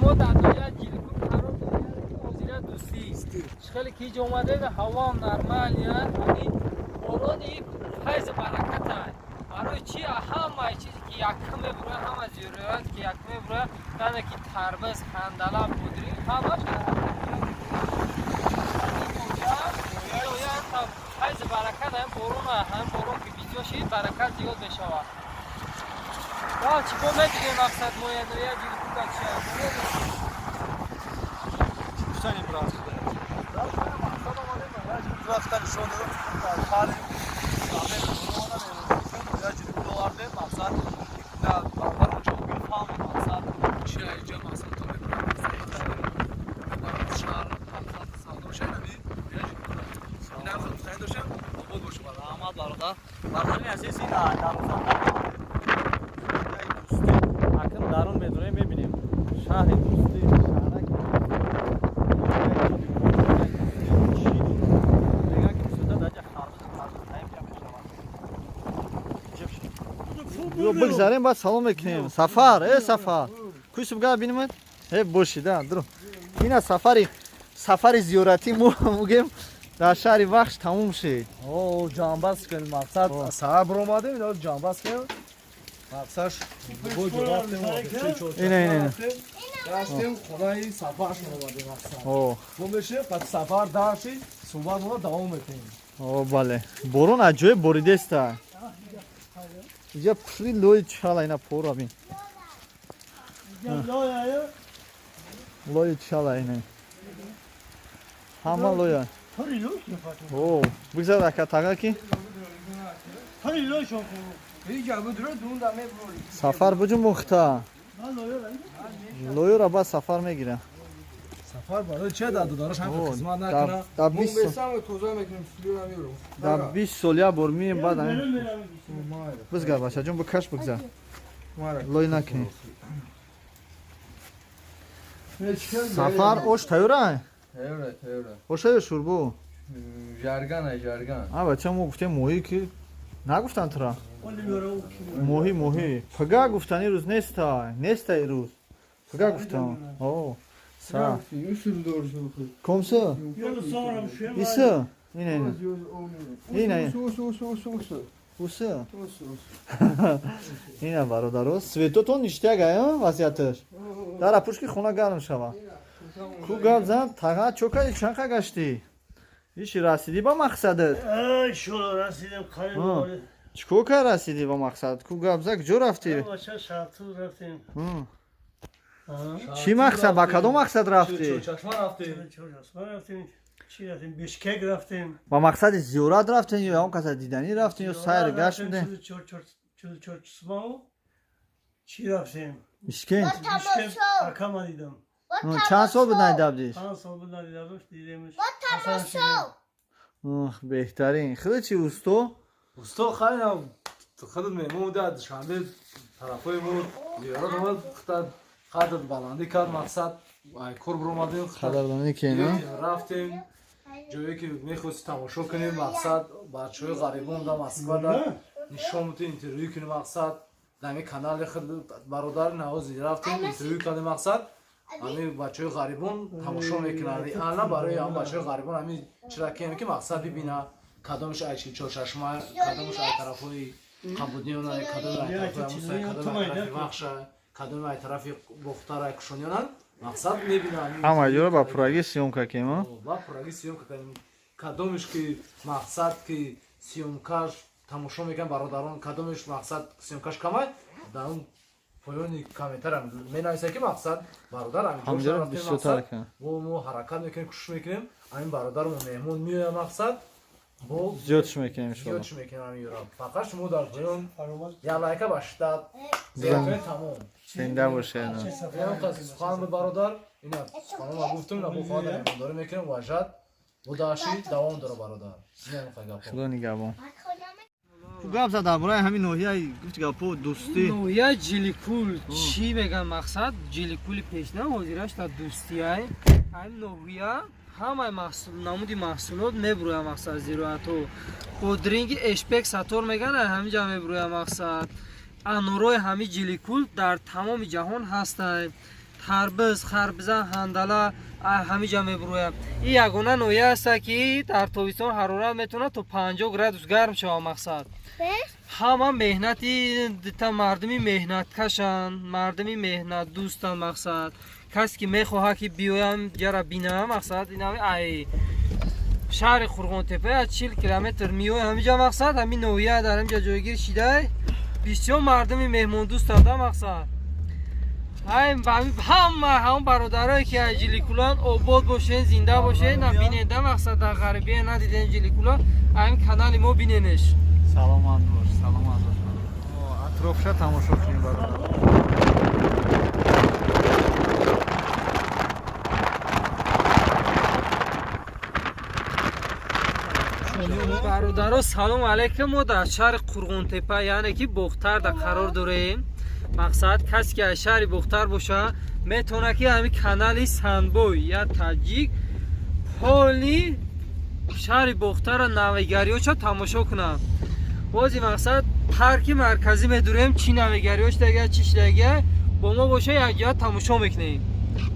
Мо дар ноҳияи Ҷиликул қарор дорем, озира Дӯстӣ. Хеле ки иҷо омадед, ҳавоам нормалия, ҳамин борони файзу бараката. Барои чи ҳамаи чизе ки якум мебурояд, ҳама зироат ки якум мебурояд, яъне ки тарбиз, хандала, бодринг, ҳамаш дар ҳамин файзу баракат, ҳамин борона, ҳамин борон ки бисёр шид, баракат зиёд мешавад. Чӣ бо медидем, мақсад мо ноҳияи Ҷиликул чи? Гуфтани брат. Рафта нишон додам, дар шаҳри Душанбе омадам, Ҷиликул овардем. Мақсад, на бародарам Ҷоҳонгир фаҳмид, мақсад чи иҷа, мақсад то мебурам шаҳр, мақсад савдо шавами. Инам гуфтани доштем, обод боша, бародар. Раҳмат, бародар. Бародари азиз, ин дароза Дӯстӣ. Акн дарун медурем, мебинем шаҳри Дӯстӣ, шаҳраки чӣ дорад. Мегӯянд, ки бисёртар дар ҷа харбузу тарбуз таим ҷамъ мешавад. Ё бигзарем, баъд салом мекунем. Сафар, э Сафар. Кӯсуб га бинемад? Э бошида, дуру. Ина сафари зиёратӣ мо мугем дар шаҳри Вахш тамом шид. О, ҷамъбаст кунем, мақсад, саҳар биромадем, ино ҷамъбаст кунем. Мақсадш бо ҷо рафтем. Ина, ина, ина. Гаштем, хонаи Сафаршон омадем, мақсад. О, Мо мешем, қати Сафар дарши суҳбат мо давом мекунем. О, бале. Борон аҷоиб боридеста. Иҷа пушри лои чала, ина пора бин. Лои чала ина. Ҳама лоя. О, бигзар, ака тага ки. Сафар буҷу мухта. Лоюра баъд Сафар мегира. Сафар барои че дар додараш ҳам О, хизмат дар накунад? дар 20 сол, дар 20 сол як бор мием, баъд ҳамин. Бизгар, бачаҷон, бикаш, бигзар. Лой накунӣ. Сафар, ош тайёра? Тайёра, тайёра. Оша ё шӯрбо? Жаргана, жарган. А бача, мо гуфтем моҳӣ, ки нагуфтан тура? Моҳӣ, моҳӣ. Пага гуфтан, ирӯз неста, неста ирӯз. Пага гуфтам. О, са. Комса? Иса? Ина, ина. Ина, ина. Уса. Ина, бародаро, светотон ништяк ая вазъияташ. Дар апушки хона гарм шава. Ку гап зан, тага чока чанқа гаштӣ? Иши расидӣ ба мақсадат? Ай, шуро расидем, қариб. А. Чикор кар расидӣ ба мақсад? Ку гап зан, куҷо рафтӣ? Бача, Шарту рафтем. Чӣ мақсад? Ба кадом мақсад рафтӣ? Чашма рафтем. Чорчашма рафтем. Чӣ рафтем? Бишкек рафтем. Ба мақсади зиёрат рафтем ё он каса диданӣ рафтем ё сайр гашт будем? Чорчашмау чӣ рафтем? Бишкек? Бишкек акама дидам. Чанд сол буд надидабдиш? 5 сол буд надидам, дидемш. Ҳасан шудем. Оҳ, беҳтарин. Худ чи, усто? Усто, хайна, худат меҳмон буда, аз Душанбе тарафҳои мо зиёрат омад, худат қадр баландӣ кард, мақсад, ай кор биромадем. Қадрдонӣ ки, на? Рафтем ҷое ки мехости тамошо кунем, мақсад, бачаҳои ғарибон да Москва да нишон бутем, интервю кунем, мақсад, дар канали худ бародар навози рафтем, интервю кардем, мақсад, ҳамин бачаҳои ғарибон тамошо мекунанд реально. Барои ҳамин бачаҳои ғарибон ҳамин чира кем ки, мақсад, бибина, кадомаш ай Чорчашма, кадомаш ай тарафҳои Қабудиёна, кадоми ай тарафҳои Амусай, кадоми ай тарафи Вахша, кадоми ай тарафи Бохтар, ай Кушониёнанд, мақсад, мебинанд. Ҳама ҷоро ба пуррагӣ съёмка кем, а? Ба пуррагӣ съёмка кардем. Кадомеш ки, мақсад, ки съёмкаш тамошо мекунанд бародарон, кадомеш, мақсад, съёмкаш камай, дар он поёни комментария менависад, ки, мақсад, бародар, ҳамҷоро бисёртар кун. Мо ҳаракат мекунем, кӯшиш мекунем, ҳамин бародармо меҳмон меояд, мақсад, бо зиёдш мекунем иншоалло. Зиёдш мекунем ҳамин ёра. Фақат шумо дар поён як лайка ба шиддат зер, тамом. Зинда бошед. Сухан буд, бародар, ина суханама гуфтум, ина бо хоҳад меҳмондорӣ мекунем, важат будаши давом дора, бародар. Худо нигаҳбон. Гап зад дар бораи ҳамин ноҳияи, гуфти гапо, Дӯстӣ. Ноҳияи Ҷиликул чӣ мегӯян, мақсад, Ҷиликули пешна, ҳозираш дар Дӯстияй. Ҳамин ноҳия ҳамаи намуди маҳсулот мебурӯяд, мақсад, зироатҳо, бодринги эшпек сатор мегӯян, ҳамин ҷа мебурӯяд, мақсад, анорои ҳамин Ҷиликул дар тамоми ҷаҳон ҳастанд. Харбиз, харбиза, ҳандала ҳамиҷа мебурояд. Ин ягона ноҳия аста, ки дар тобистон ҳарорат метавонад то 50 градус гарм шавад. Мақсад, ҳама меҳнати дита, мардуми меҳнаткашанд, мардуми меҳнатдӯстанд. Мақсад, касе ки мехоҳад, ки биёям ҷара бинам, мақсад, инами ай шаҳри Қурғонтепа аз 40 километр меоя ҳамиҷа. Мақсад, ҳамин ноҳия дар ҳамиҷа ҷойгир шидай. Бисёр мардуми меҳмондӯстанд. Мақсад, ай ҳама ҳамон бародарое, ки аз Жиликулан, обод бошен, зинда бошен, набинеда. Мақсад, дар ғарибия надидем Жиликула, ҳамин канали мо биненеш. Саломат бош, саломат бош. Атрофша тамошо кунем, бародар. Бародаро, салом алайкум. Мо дар шаҳри Қурғонтепа, яъне ки Бохтарда қарор дорем. Мақсад, касе ки аз шаҳри Бохтар боша, метавонад, ки ҳамин канали Санбой я таҷик ҳоли шаҳри Бохтарра, навигариёша тамошо кунад. Бози, мақсад, парки марказӣ медурем, чӣ навигариёш дага, чӣ шидага. Бо мо боша, якҷоя тамошо мекунем.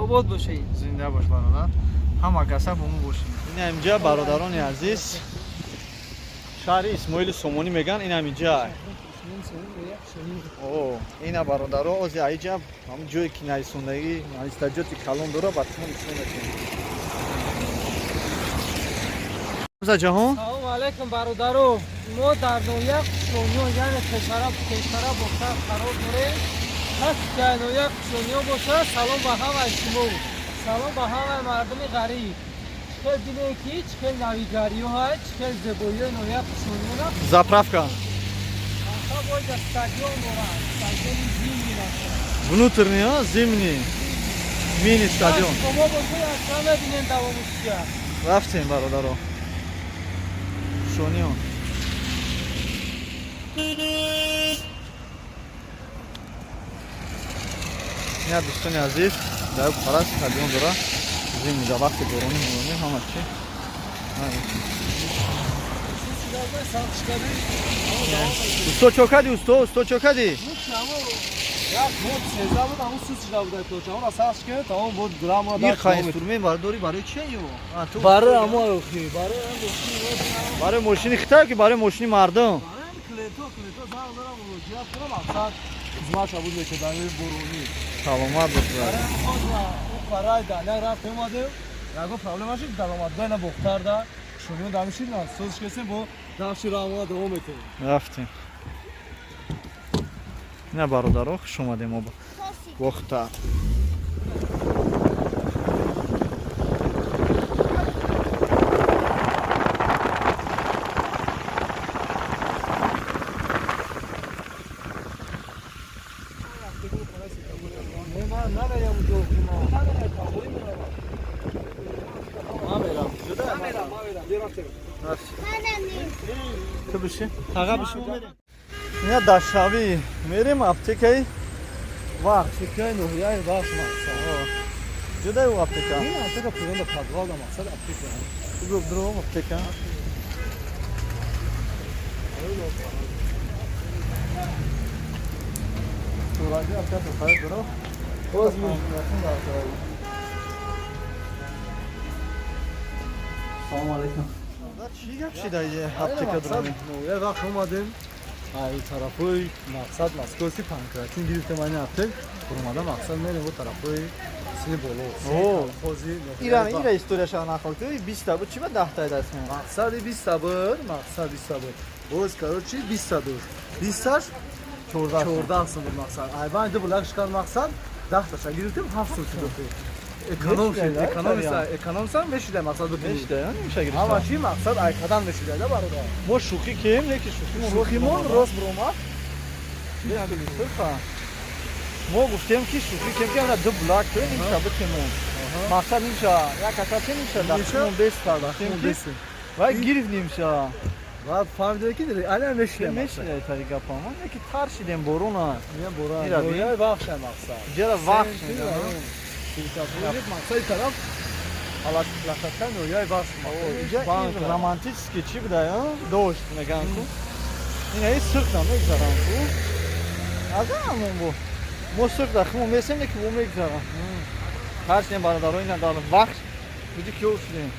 Обод бошед. Зинда бош, бародар. Ҳама каса бо мо бошем. Ин инҷа, бародарони азиз, шаҳри Исмоили Сомонӣ меган, ин ҳаминҷа. О, ина, бародаро, ози аиҷа ҳамн ҷое ки нависондагӣ, навистаҷоти калон дора, ба шумо нишон метиҳем. Ҷаҳон. Салом алайкум, бародаро. Мо дар ноҳия Қушониё, яъне пешара пештара Бохтар қарор дорем. Касе ки дар ноҳия Қушониё бошад, салом ба ҳамаи шумо, салом ба ҳамаи мардуми ғариб. Чӣ хел бинед, ки чӣ хел навигариҳо ҳаст, чӣ хел зебоиҳои ноҳияи Қушониёна. Заправка. Боҷа стадион дорад, стадиони зимний аст. Внутренний, а? Зимний. Мини стадион. Бо мо бошед, аслан мебинем давомиш чия. Рафтем, бародаро. Шониён. Ина, дӯстони азиз, дар пара стадион дора. Зимний, дар вақти борони морони ҳама чӣ. Усто, чо кардӣ, усто? Усто, чо кардӣ? Як мод 13 буд, ҳамун сус шуда буд, то чамон асас шикан, тамом буд, грамма Ин ха инструмент бардорӣ барои чи ё? Барои ҳамо охи, барои барои мошини хитай ки барои мошини мардум? Барои клиенто, клиенто занг задам, муроҷиат кунам, мақсад, хизмат шабуд мекардам боронӣ. Саломат бош. Барои ӯ қарай даля рафтем, омадем, ягон проблема шуд, даромадгоҳ на Бохтарда шуниё дамишид, на созиш кесем, бо давши равона давом метем. Рафтем. Ина, бародаро, хуш омадем мо ба Бохтар. Ту бишин, таға бишин, мерем. Ина дашавӣ мерем аптекаи Вахш. Аптекаи ноҳияи Вахш, мақсад. Ҷудаи ӯ аптека. Ин аптека пирон, подвал да, мақсад, аптека. Дуром аптека. Тураги аптека хайр дуро. Боз Салом алейкум. Чӣ гап шида аптека дуроми? Ноҳияи Вахш омадем. Ай тарафҳои, мақсад, московский панкратин гирифтем, ани аптек омада, мақсад, мерем бо тарафҳои сини боло. О. Хози Ира ира историяша нақл кунӣ, 20 та буд, чӣ ба 10 та даст меомад? Мақсади 20 та буд, мақсад 20 та буд. Боз, короче, 20 та дошт. 20 таш 14. 14 сум буд, мақсад. Айбан ду булак шикан, мақсад, 10 таша гирифтем, 7 сум шуд. Эконом шуд, Мешида, эконом итальян. эконом сам мешида, мақсад, бикунӣ. Мешида, я нимша Ҳама гирифта. чӣ, мақсад, айқадан мешида, да, бародар. Мо шӯхӣ кем, не ки шӯхимон Шӯхимон рост биромад. Сурха. Мо гуфтем, ки шӯхӣ кем, ки ана ду булак ту нимша битемон. Мақсад, нимша, як каса те нимша, дахмон беста, гуфтем ки вай гирифт нимша. Баъд фаҳмидем, ки ана мешида. Мешида тари гапа. Мо не ки тар шидем, борона. Ина борон. Ира бин. Ноҳияи Вахша, мақсад. Ҷара Вахш. Мақсади тараф площадка ноҳияи Вахш. Инҷа ин романтический чӣ буда, а? Дошт меган ку. Ина ин сирх намегзарам ку. Аз ҳамон бу. Мо сурх дар химо месем, ки бо мегзарам. Ҳарчи бародаро, ина дар вақт буди ки шудем.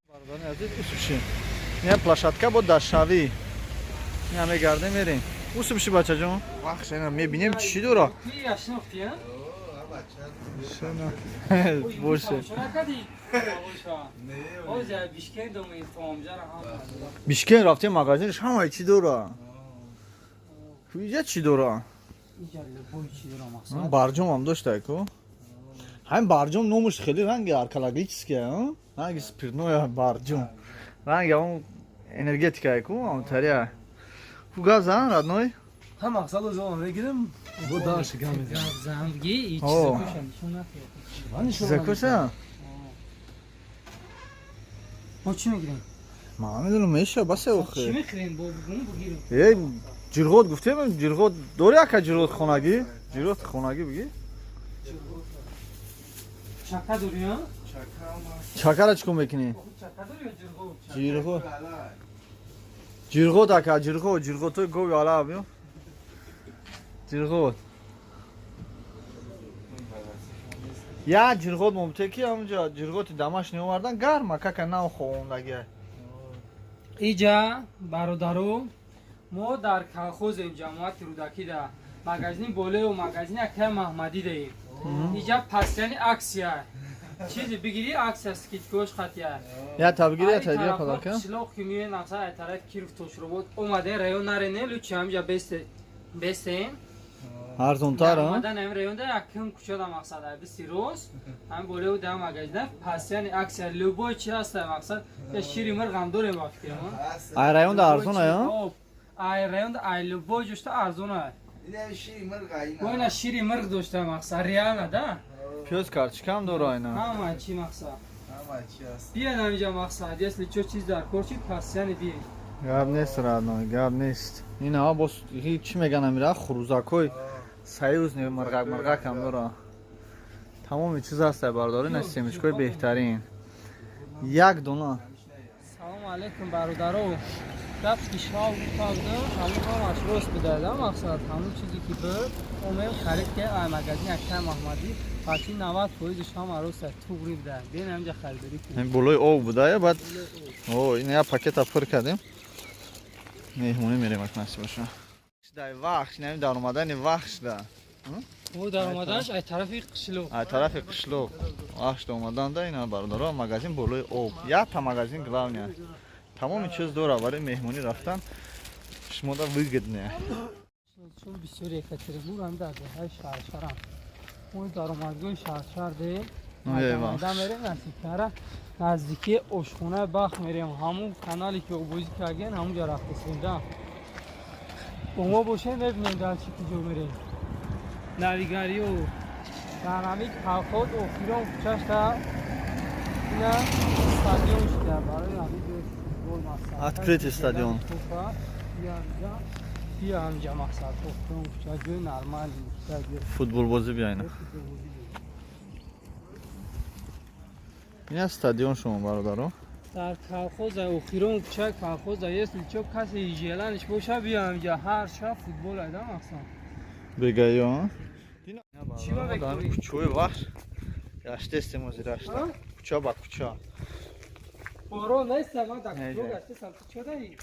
Бародарони азиз, усубши. Ина площадка бо дашавӣ. Ина мегардем, мерем. Усубши, бачаҷон. Вақт ина мебинем, чӣ дора. Яшнохти, а? Боше. Оз Бишкек доми томжара ҳам. Бишкек рафтем, магазинш ҳамаи чӣ дора. Куҷа чӣ дора? Иҷа любой чӣ дора, мақсад. Барҷом ҳам доштай ку. Ҳамин барҷом номаш хеле ранги аркалогический, ранги спиртное барҷом. Ранги он энергетикае ку, он тария. Ку гап зан, родной? Ҳам мақсад озон мегирем, бо дальше гап мезанем. Гап занги и О. чиза куша нишон натиҳ. Чиза куша? Мо чӣ мегирем? Ман медонам, меша басе Чӣ охе. мехӯрем, бо бугун бугирем. Эй, ҷирғот гуфтем, ҷирғот дори, ака, ҷирғот хонагӣ? Ҷирғот хонагӣ бигӣ? Чака дорӣ, а? Чакара чӣ кор мекунӣ? Чака дорӣ ё ҷирғот? Ҷирғот. Ҷирғот, ака, ҷирғот, ҷирғотои гови ала биё. Ҷирғот. Я ҷирғот момте ки ҳамунҷа ҷирғоти дамаш неовардан, гарма кака нав ховондагия. Иҷа, бародаро, мо дар колхозем ҷамоати Рӯдакӣ, да магазини болею магазини акай Маҳмадӣ даем. Иҷа постоянный акция, чизе бигирӣ, акция, скидкош қатия. Я та бигири, я та дига подарка. Қишлоқ ки миёен, мақсад, ай тарафи Киров, Тошробод омаде, район нарене, лучше ҳамҷа бестем. Арзонтар, а? Омадан ҳамин районда якум кучада, мақсад, ай бисти рост, ҳамин болею да магазина постоянный акция, любой чи ҳаста, мақсад, я шири мирғам дорем, ба фикрам. Ай районда арзон, ая? Ай районда, ай любой ҷошта арзон ай. Мо ина шири мирғ дошта, мақсад, реально да. Пиёз, карчикам дора айна. Ҳама чи, мақсад. Биён ҳаминҷа, мақсад, если чо чиз дар кор чи, постоянно биён. Гап нест, родной, гап нест. Ин ҳама боз чӣ меган, амира хурӯзакҳои союз не, мирғак мирғакам дора. Тамоми чиз ҳаст, ай бародаро, ина семечкои беҳтарин. Як дона. Салому алейкум, бародаро. Гап ки шав гуфтавдам, ҳамун ҳамаш рост буда, да, мақсад, ҳамун чизе ки буд, омем харид ки ай магазин акай Маҳмадӣ, почти 90 фоизиш ҳама рост аст, туғри буда. Биён ҳаминҷа харидорӣ кунем. Ин болои об буда, я баъд о ин я пакета пур кардем. Меҳмонӣ мерем, ак насиб боша. Дай вахш, нами дар омадани вахш да. Мо дар омаданаш ай тарафи қишлоқ. Ай тарафи қишлоқ. Вахш да омадан да ина, бародаро, магазин болои об. Якта магазин главный. Тамоми чиз дора, барои меҳмонӣ рафтан шумода выгодне. Чун бисёр Екатеринбург ҳам дар деҳаи шаҳршарам. Мо даромадгоҳи шаҳршар деем. Эй, вахш. Майда мерем, наздиктара, наздикии ошхонаи Бахт мерем. Ҳамун канале ки обозӣ кардем, ҳамунҷа рафтесем, да. Бо мо бошем, мебинем дар чӣ куҷо мерем. Навигариё дар ҳамин колхоз охирон кӯчашта ина стадион шуда барои ҳамин ҷои футбол, мақсад. Открытый стадион. Бия ҳаминҷа, мақсад, охирон кӯча, ҷои нормальный. Футболбозӣ биёйна. Ина стадион шумо, бародаро. Дар колхоза охирон кӯча колхоза, если чо касе желаниш боша, бия ҳаминҷа, ҳар шаб футбол айда, мақсад. Бегаё. Чӣ ба бекорӣ? Кӯчаи вахш. Гаштестем ози рашта. Кӯча ба кӯча. Борон нест, ман дар Не, куҷо не. гаштесам, ту чо даи?